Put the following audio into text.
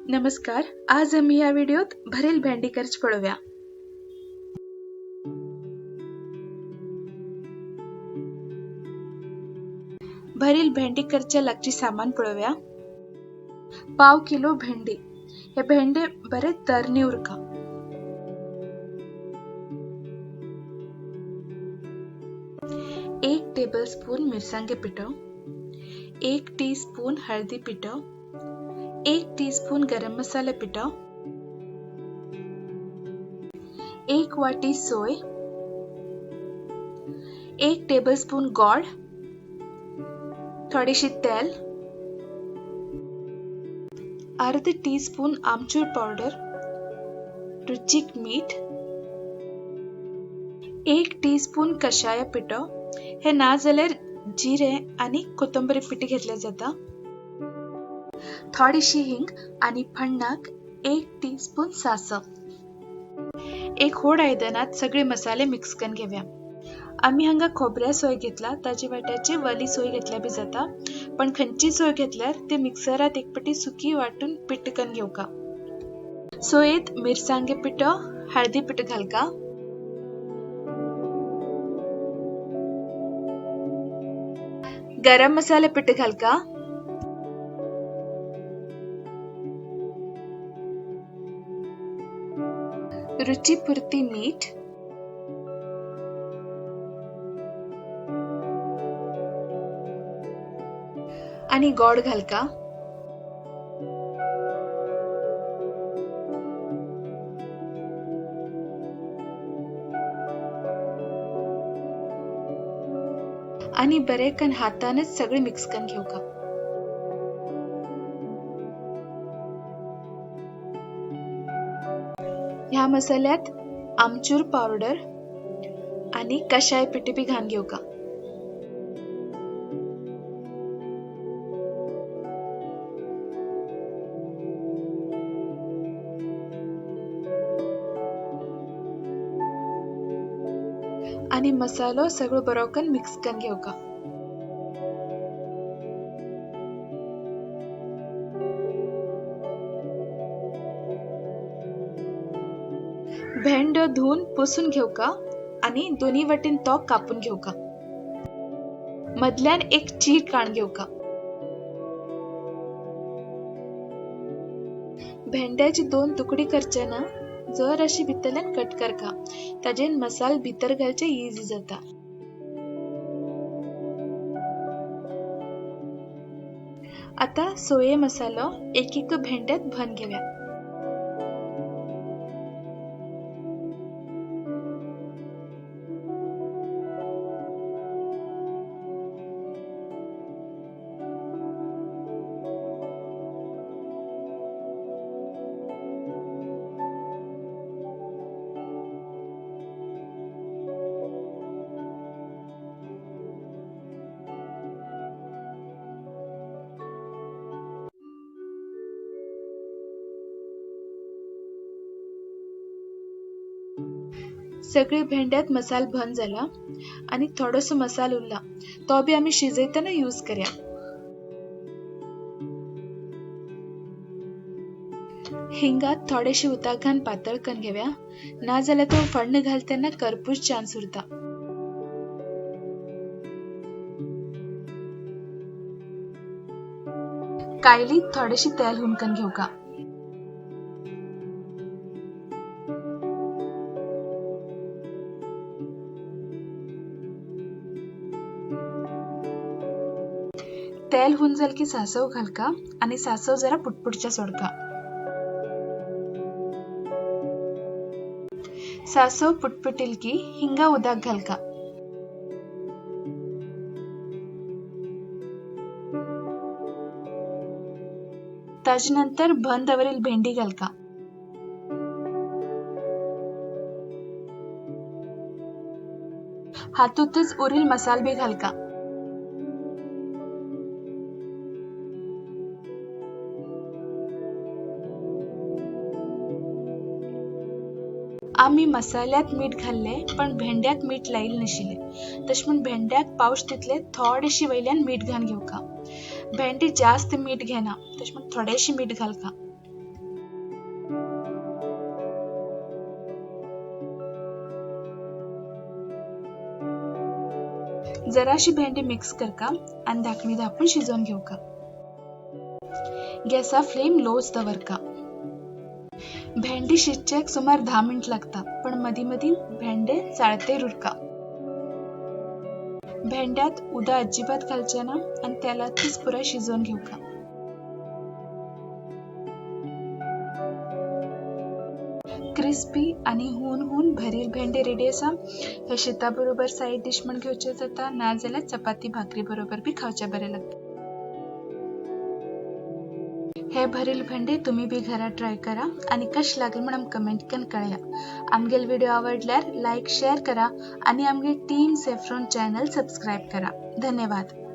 नमस्कार, आज आम्ही या व्हिडिओत भरेल भेंडी करच पळोवया। भरेल भेंडी करच्या लागची सामान पळोवया। 1/4 किलो भेंडी, हे भेंडे बरे तरणे उरका। 1 टेबलस्पून मिरसांगे पिठो, 1 टीस्पून हळदी पिठो, 1 टीस्पून गरम मसाला पिठो, 1 वाटी सोय, 1 टेबलस्पून गोड, थोडीशी तेल, अर्ध टीस्पून आमचूर पावडर, रुचीक मीठ, 1 टीस्पून कशाया पिठो। हे ना जाल्यार जिरे आनी कोथंबीर पीठ घेतले जाता। थोडीशी हिंग आनी फण्णाक 1 टीस्पून सासव। एक होड आयदनात सगळे मसाले मिक्स करून घेऊया। आम्ही हांगा खोबऱ्या सोय घेतला, ताजे वाट्याची वली सोय घेतल्या बी जाता, पण खंयची सोय घेतल्यार ते मिक्सरात एक पटी सुकी वाटून पीठ करून घेवका। सोयेत मिरसांगे पिठो, हळदी पीठ घालका, गरम मसाले पीठ घालका, रुचीपुरती मीठ, आणि गोड घालका। आणि बरे कन हातानच सगळे मिक्स करून घेऊका। ह्या मसाल्यात आमचूर पावडर आणि कशाय पिठी बी घालून घेऊका। आणि मसालो सगळं बरोबर मिक्स करून घेऊका। भेंडो धुवून पुसून घेऊका आणि दोन्ही वटेन तो कापून घेऊका। मधल्यान एक चीर काढून घेऊका। भेंड्याची 2 तुकडी करचे ना, जर अशी भितरल्यान कट करका, ताजेन मसाल भितर घालचे इजी जाता। आता सोये मसालो एक एक भेंड्यात भरून घेऊया। सगळे भेंड्यात मसाल भन झाला आणि थोडोसो मसाल उरला, तो बी आमी शिजयतना यूज करया। हिंगात थोडेशे उदक घालून पातळ करून घेऊया, ना जाल्यार तो फण्ण घालतना करपूच चान्स उरता। कायलीत थोडेशे तेल हुमकन घेवका। तेल हुन जाल की सासव घालका आणि सासव जरा पुटपुटच्या सोडका। सासव पुटपुटील की हिंगा उदक घालका। ताजे नंतर बंद दवरील भेंडी घालका। हातूतच उरील मसाल बी घालका। आम्ही मसाल्यात मीठ घाल्ले पण भेंड्याक मीठ लायल नशिले, तशें म्हूण भेंड्याक पावस तितले थोडेशी वयल्यान मीठ घालून घेवका। भेंडी जास्त मीठ घेना, तशें म्हूण थोडेशी मीठ घालका। जराशी भेंडे मिक्स करका आनी धाकणी धापून शिजोवन घेवका. गॅसा फ्लेम लोच दवरका. भेंडे शिजच्याक सुमार 10 मिनट लागता, पण मदीं मदीं भेंडे चाळतेर उरका. भेंड्यात उदक अजिबात घालचें ना आनी तेलांतच पुराय शिजोवन घेवका. क्रिस्पी आनी हून हून भरील भेंडे रेडी आसा. हे शिता बरोबर सायड डिश म्हण घेवचे जाता, नाजाल्यार चपाती भाकरी बरोबर बी खावचे बरें लागता. हे भरील भेंडे तुम्ही बी घरा ट्राय करा आनी कशें लागले म्हण आमकां कमेंट करून कळया. आमगेल व्हिडिओ आवडल्यार लायक शेअर करा आनी आमगे टीम सेफ्रॉन चॅनल सबस्क्रायब करा. धन्यवाद.